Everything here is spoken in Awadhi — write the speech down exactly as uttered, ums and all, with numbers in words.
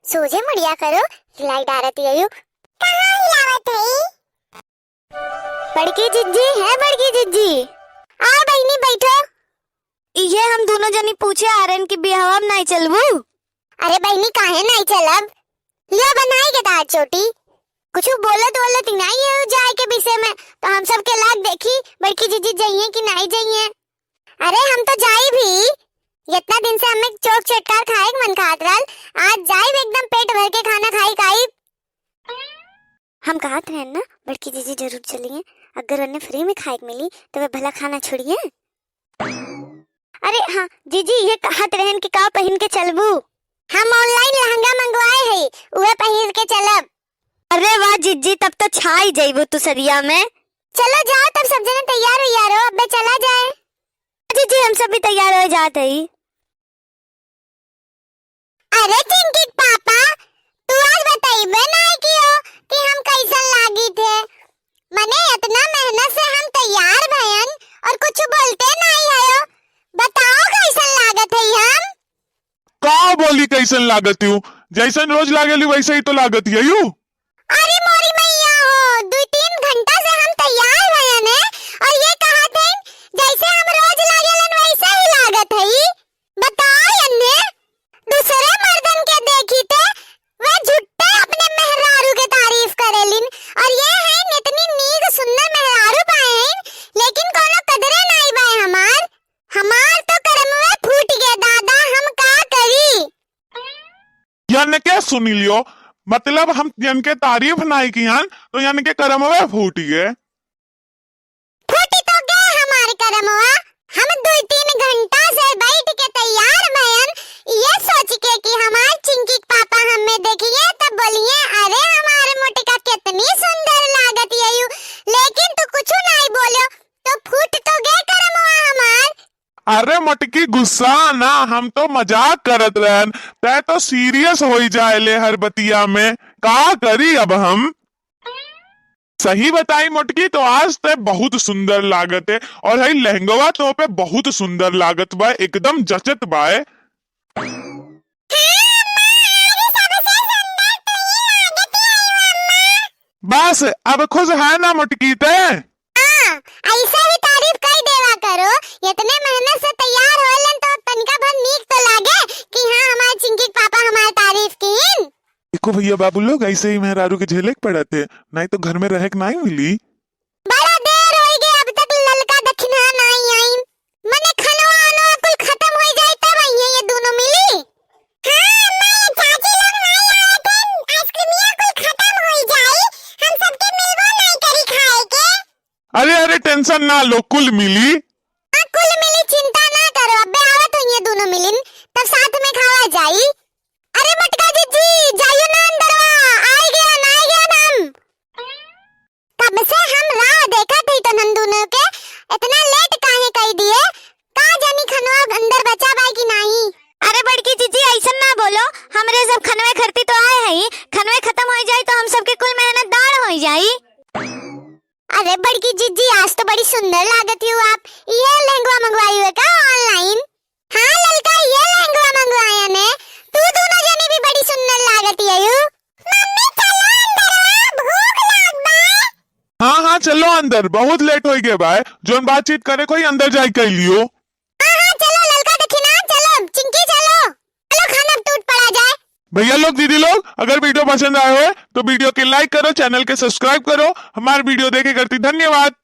सोझे मुड़िया करो, हिलाई डारत यू। कहाँ हिलावत है? बड़की जिज्जी, है बड़की जिज्जी। आ बहिनी बैठो। इहे हम दुनो जनी पूछे आरन कि बियाहवा में नाई चलबू? अरे बहिनी, काहे नाई चलब? लियो बनाई के दार चोटी। कुछ बोलत बोलत ही नाई है जाए के विषय में, तो हम सब के लाग देखी बड़की जिज्जी जइए कि नाई जइए। अरे हम तो जाई भी, इतना दिन से हमें चोक चटकार खाए के मन खात रहल, आज जाई एकदम पेट भर के खाना खाई खाई। हम कहत रहन ना, बड़की जिज्जी जरूर चलिए, अगर उन्हें फ्री में खाए के मिली, तो वे भला खाना छोड़िए। अरे हाँ, जिज्जी, ये कहत रहन कि का पहिन के चलबू? हम online लहंगा मंगवाए हई, उहे पहिर के चलब। अरे वाह जिज्जी, तब तो छाई जइबू तू सरिया में। चलो जाओ, तब सब जने तैयार हो यारो, अबे चला जाए। जिज्जी, हम सब भी तैयार हो जात हई। अरे चिंकी के पापा, तू आज बतइबे नाई कियो कि हम कैसन लागित है। मने इतना मेहनत से हम तैयार भयन और कुछ बोलते नाई हयो। बताओ कैसन लागत है हम? का बोली कैसन लागत हूँ? जैसन रोज लागेली वैसे ही तो लागत है यू। अरे मोरी मैया हो, दुई तीन घंटा से हम तैयार भयन है और ये कहत हैं जैसे हम रोज लागेलन वैसे ही लागत है। बताओ अन्ने, दूसरे मर्दन के देखी ते वे झुट्टे अपने मेहरारू के तारीफ करेलिन और ये हैं इतनी नीक सुंदर मेहरारू पाए हैं, लेकिन कोनो कदरे नाई बाय हमार। हमार तो करमवे फूट गए दादा, हम का करी? यन के सुनी लियो, मतलब हम यन के तारीफ नाई किहन तो यन के करमवे फूट गए। फूटी तो गए हमार करमवा। हम दुई तीन घंटा से बैठ के तैयार भयन, ये सोच के कि हमार चिंकी के पापा हमें देखिए तब बोलिए, "अरे हमार मोटिका कितनी सुंदर लागत यू," लेकिन तू कुछ नाई बोलो तो फूट तो गए करमवा हमार। अरे मोटकी गुस्सा ना, हम तो मजाक करत रहन, तै तो serious होई जाए ले हर बतिया में। का करी अब हम? सही बताई मोटकी, तो आज ते बहुत सुंदर लागत है, और हई लहंगवा तो पे बहुत सुंदर लागत बा, एकदम जचत बा। हाँ, अम्मा, आज सबसे सुंदर तू ही लागत है, अम्मा। बस, अब खुश है ना मोटकी ते? हाँ, ऐसा ही तारीफ कर देवा करो, इतने मेहनत से तैयार होलन तो तनिका भर नीक तो लागे कि हाँ, हमारे चिंकी के पापा हमारे तारीफ कीन। देखो भैया बाबू लोग, ऐसे ही मेहरारू के झेले के पड़त है, नाई तो घर में रहे के नाई मिली। बड़ा देर होई गए, अब तक ललका दखिनहा नाई आइन। मने खनवा अनवा कुल खतम होई जाई तब आइए ये दोनों मिली। हाँ, अम्मा, ये चाची लोग नाई आए थे, आइसक्रीमिया कुल खतम होई जाई, हम सबके मिलबो नाई करी खाए के। अरे, अरे, tension ना लो, कुल मिली। हाँ, कुल मिली, चिंता ना करो, अबे आवत होइए दोनों मिलिन, तब साथ में खावा जाई। अरे मटका जिज्जी, जाइयो ना अंदरवा, आइ गया, आइ गया हम। कब से हम राह देखत हई तोहन दुनो के, इतना late काहे कई दिए? का जानी खनवा अंदर बचा बा कि नाही? अरे बड़की जिज्जी, ऐसन ना बोलो, हमरे सब खनवे खरती तो आए हई, खनवे खतम होई जाई तो हम सबके कुल मेहनत दाड़ होई जाई। अरे बड़की जिज्जी, आज तो बड़ी सुंदर लागत हो आप। ये लहंगवा मंगवाई हुए का online? हाँ ललका, ये लहंगवा मंगवाया ने। तू दोनों जनी भी बड़ी सुंदर लागत हो। मम्मी चलो अंदरवा, भूख लाग बा। हाँ हाँ चलो अंदर, बहुत late होई गए बा। जोन बातचीत करे कोई अंदर जाई कर लियो। हाँ हाँ चलो ललका दखिना, चलो चिंकी चलो। चलो खाना टूट पड़ा जाए। भैया लोग, दीदी लोग, अगर video पसंद आए हो तो video के like करो, channel के subscribe करो, हमारे video देखे करती। धन्यवाद।